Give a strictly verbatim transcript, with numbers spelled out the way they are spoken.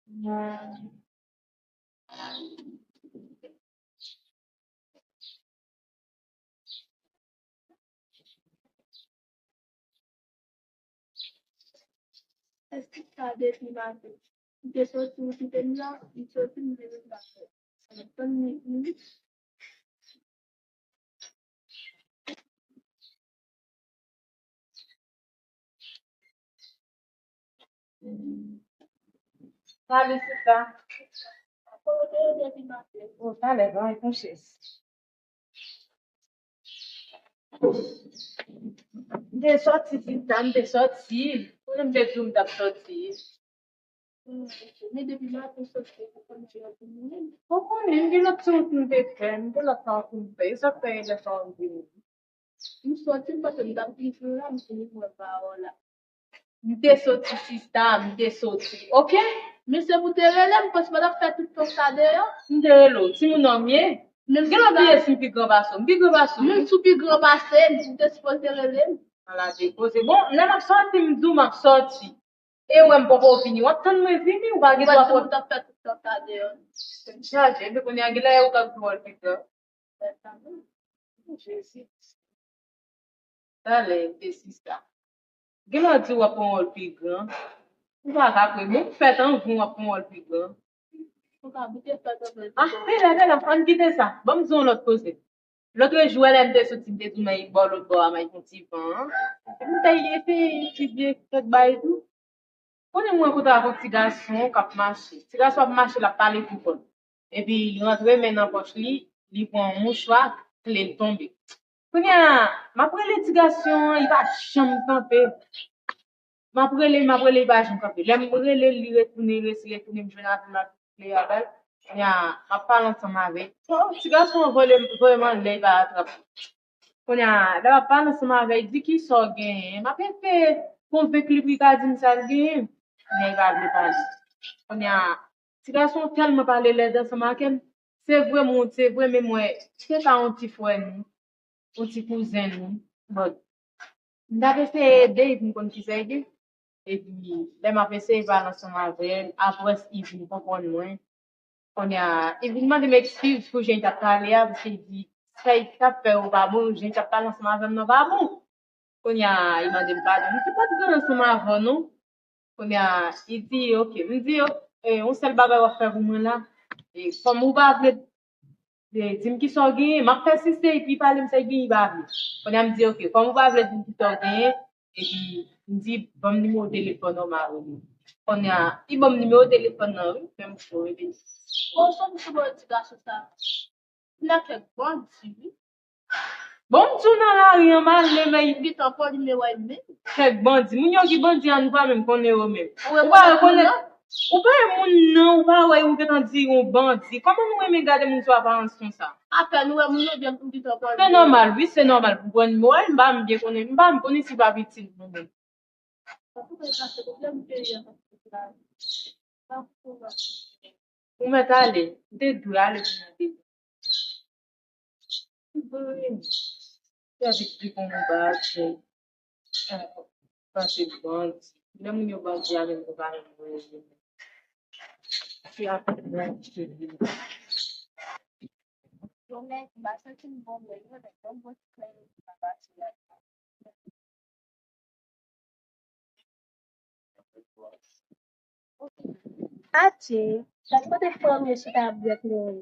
Èske sa depi maten? M te soti, m kite m la, m soti, m vin m pa fè. Sa m tann li vini. Salut, sista. Oh, talè, pran yon chèz. M te sòti, sista, m te sòti. Konnen m te di w m t ap sòti. Men depi maten sòti, ou konnen m gen lòt ti wout m te fè, m gen lòt sa pou m fè. E sa k fè lè sa w vini. M sòti, m panse m t ap vin sou la, m fini pran pawòl la. M te soti, sista, m te soti. Oke? Men se pou te rele m, paske m pa t ap fè tout tan sa deyò. M te rele w, timoun nan m ye. Men m gen lòt bliye si m pi gran pase w. M pi gran pase w. Men si w pi gran pase m, ou te sipoze rele m. Ala depoze. Bon, lè m ap sòti, m di w m ap sòti. E wè m poko vini. W ap tann mwen vini, ou pa gen dwa pou. Ou t ap fè tout tan sa deyò. Tèt chaje, epi kounye a, gen lè ou t ap di w al pi gran. Jezi. Talè, e sista. Gen lè w di w ap pran wòl pi gran. Ou pa ka kwè. Bon, ou fèt anvan w ap pran wòl pi gran. Ou ka boute fèt anvan. Ah, pele, pele, ann kite sa. Ban m di w yon lòt koze. Lòt jou, lè m te soti, m te di w m al bò lòt bò a, m al pran ti van an. Epi m te eseye etidye kèk bagay tou. Kounye a, m rankontre ak yon ti gason k ap mache. Ti gason ap mache, l ap pale pou kò l. Epi, li rantre men nan pòch li, li pran yon mouchwa, kle l tonbe. Kounye a, m ap rele ti gason an, li pa janm kanpe. M ap rele l, m ap rele l, li pa janm kanpe. Lè m rele l, li retounen, li resi retounen, m jwenn avè l, m ap pale avè l. Kounye a, m ap pale ansanm avè l. Oh, ti gason an voye m, voye m anlè, li pa atrape. Kounye a, lè m ap pale ansanm avè l, li di, "Kisa w genyen?" M ap eseye konvenk li pou li ka di m sa l genyen. Kounye a, li pa vle pale. Kounye a, ti gason an tèlman pale lèd ansanm ak m. Se vre, m wont, se vre, men m wè, se ta yon ti frè nou, yon ti kouzen nou. Bon, m t ap eseye ede l pou m konn kisa l gen. Epi, lè m ap eseye pale ansanm avè l, apre, li vin konprann mwen. Kounye a, li vin mande m eskiz pou jan li t ap pale a, paske li di, sa li t ap fè yo pa bon, jan li t ap pale ansanm avè m nan pa bon. Kounye a, li mande m padon. M di, "M pa t gen ansanm avè w, non." Kounye a, li di, "Oke." M di, "Oke, yon sèl bagay w ap fè pou mwen la, e, kòm ou pa vle, e, di m kisa w genyen, m ap pèsiste, epi pale m sa l genyen, li pa vle." Kounye a, m di, "Oke, kòm ou pa vle di m kisa w genyen," epi m di, "Ban m nimewo telefòn nan, m a rele w." Kounye a, li ban m nimewo telefòn nan, wi, men m fò rele. Bon, sa m sou bò ti gason sa. Nan kèk bandi, wi. Bon, m di w nan lari an, m ale, men. Ou gentan pran nimewo a menm. Kèk bandi. Moun yo ki bandi a, nou pa menm konnen yo menm. Ou pa rekonèt moun nan? Ou pa wè moun nan, ou pa wè ou gentan di yon bandi. Kòman nou renmen gade moun sou aparans konsa? Apèn ou wè moun nan, byen ou gentan pran nimewo. Se nòmal, wi, se nòmal pou pran nimewo a, m pa menm byen konnen, m pa menm konnen si l pa pitit nou menm. Ou mèt ale, m te dwe ale pou mande. Wi, m te anvi di konn yon bagay, eh, pase bandi. Lè moun yo bandi a menm, yo pa menm rele. Se apre bandi se vini. Yo mèt, m pa santi m bon, men yo mèt, bon, bon, ti krèy, m pa pase la. Atye, gad kote fanm yo chita ap bwè kleren.